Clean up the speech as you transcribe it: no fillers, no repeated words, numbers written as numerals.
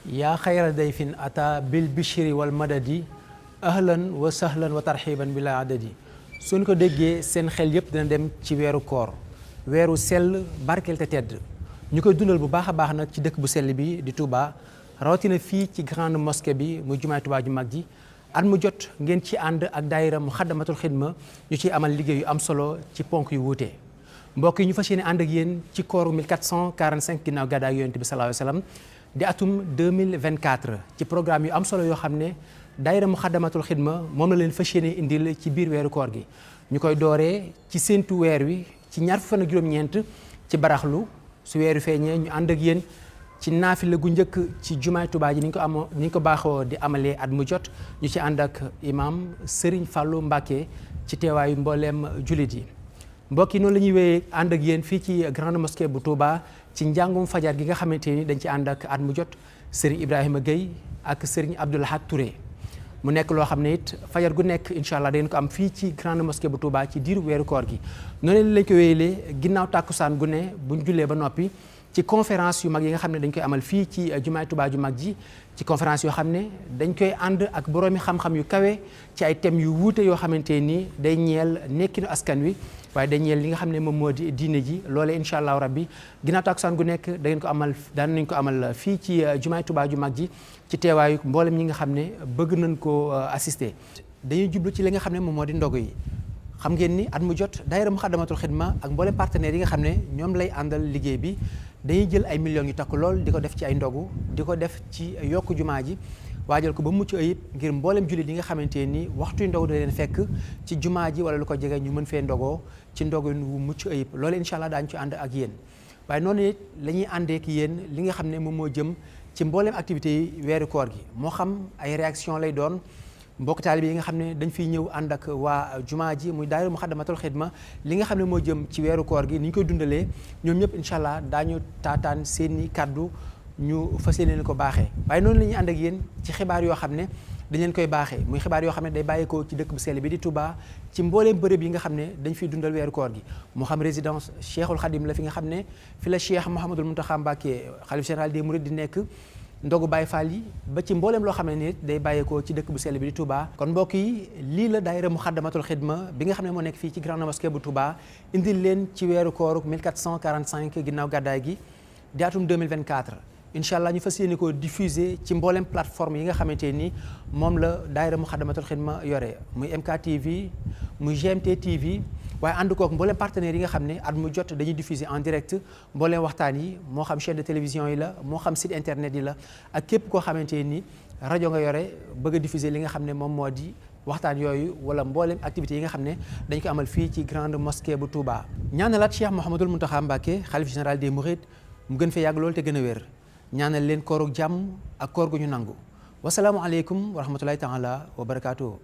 yaa xayra dayfin ata bil bishri wal madadi ahlan wa sahlan wa tarxiban bila adadi suñ ko déggee seen xel yëpp dina dem ci weeru koor weeru sell barkeel te tedd ñu koy dundal bu baax a baax nag ci dëkk bu sell bi di Touba rawatina fii ci grande mosquée bi muy jumaay Touba ju mag ji at mu jot ngeen ci ànd ak daayira Muxaddamatul Xidma ñu ciy amal liggéey yu am solo ci ponk yu wuute mbokk yi ñu fas yéene ànd ak yéen ci kooru 1445 ginnaaw gàddaay yonent bi sallallahu alayhi wa sallam di atum 2024 ci programme yu am solo yoo xam ne daayira Muxaddamatul Xidma moom la leen fas yéene indil ci biir weeru koor gi ñu koy dooree ci séentu weer wi ci ñaar fukk ak juróom-ñeent ci baraxlu su weeru feeñee ñu ànd ak yéen ci naafila gu njëkk ci jumaay Tuubaa ji ni ñu ko baaxoo di amalee at mu jot ñu ci ànd ak imam Serigne Fallou Mbacké ci teewaayu mbooleem jullit yi mbokk yi noonu la ñuy wéyee ànd ak yéen fii ci grande mosquée bu Touba ci njàngum fajar gi nga xamante ni dañ ci ànd ak at mu jot Serigne Ibrahima Gueye ak Serigne Abdou Lahad Touré mu nekk loo xam ne it fajar gu nekk incha allah dañ ko am fii ci grande mosquée bu Touba ci diiru weeru koor gi noonu lañ ko wéyalee ginnaaw tàkkusaan gu ne buñ jullee ba noppi ci conférence yu mag yi nga xam ne dañ koy amal fii ci jumaay Touba ju mag ji ci conférence yoo xam ne dañ koy ànd ak boroomi xam-xam yu kawe ci ay thèmes yu wuute yoo xamante ni day ñeel nekkinu askan wi waaye day ñeel li nga xam ne moom moo di diine ji loolee incha allahu rabbi ginnaaw tàkkusaan gu nekk daan nañ ko amal fii ci jumaay Touba ju mag ji ci teewaayu mboolem ñi nga xam ne bëgg nañ ko assister. dañuy jublu ci li nga xam ne moom moo di ndogu yi xam ngeen ni at mu jot daayira Muxaddamatul Xidma ak mboolem partenaires yi nga xam ne ñoom lay àndal liggéey bi dañuy jël ay millions yu takku lool di ko def ci ay ndogu di ko def ci yokk jumaa ji waajal ko ba mucc ayib ngir mboolem jullit yi nga xamante ni waxtuy ndogu da leen fekk ci jumaa ji wala lu ko jege ñu mën fee ndogoo ci ndogu wu mucc ayib loolu incha allah daañu ci ànd ak yéen waaye noonu it la ñuy àndee ak yéen li nga xam ne moom moo jëm ci mboolem activités yi weeru koor gi moo xam ay réaction lay doon mbokk taalibe yi nga xam ne dañ fiy ñëw ànd ak waa jumaa ji muy daayira Muxaddamatul Xidma li nga xam ne moo jëm ci weeru koor gi ni ñu koy dundalee ñoom ñëpp incha allah daañu taataan seeni kàddu ñu fas yéene ko baaxee waaye noonu la ñuy ànd ak yéen ci xibaar yoo xam ne dañ leen koy baaxee muy xibaar yoo xam ne day bàyyeekoo ci dëkk bu sell bi di Touba ci mbooleem bërëb yi nga xam ne dañ fiy dundal weeru koor gi moo xam résidence Cheikhul Khadim la fi nga xam ne fi la Cheikh Mouhamadoul Mountakha Mbacké xalif général des Mourides di nekk ndogu Baye Fall yi ba ci mbooleem loo xam ne nit day bàyyeekoo ci dëkk bu sell bi di Touba kon mbokk yi lii la daayira Muxaddamatul Xidma bi nga xam ne moo nekk fii ci grande mosquée bu Touba indil leen ci weeru kooru 1445 ginnaaw gàddaay gi di atum 2024 incha allah ñu fas yéene ko diffuser ci mbooleem plateforme yi nga xamante ni moom la daayira Muxaddamatul Xidma yore muy MKTV muy GMT TV waaye ànd kook mbooleem partenaires yi nga xam ne at mu jot dañuy diffuser en direct mbooleem waxtaan yi moo xam chaîne de télévision yi la moo xam site internet yi la ak képp koo xamante ni rajo nga yore bëgg a diffuser li nga xam ne moom moo di waxtaan yooyu wala mbooleem activités yi nga xam ne dañ ko amal fii ci grande mosquée bu Touba. ñaanalaat Cheikh Mouhamadoul Mountakha Mbacké xalif général des Mourides mu gën fee yàgg loolu te gën a wér ñaanal leen kooru jàmm ak koor gu ñu nangu wasalaamualeykum wa rahmatulahi taala wa barakaatuhu.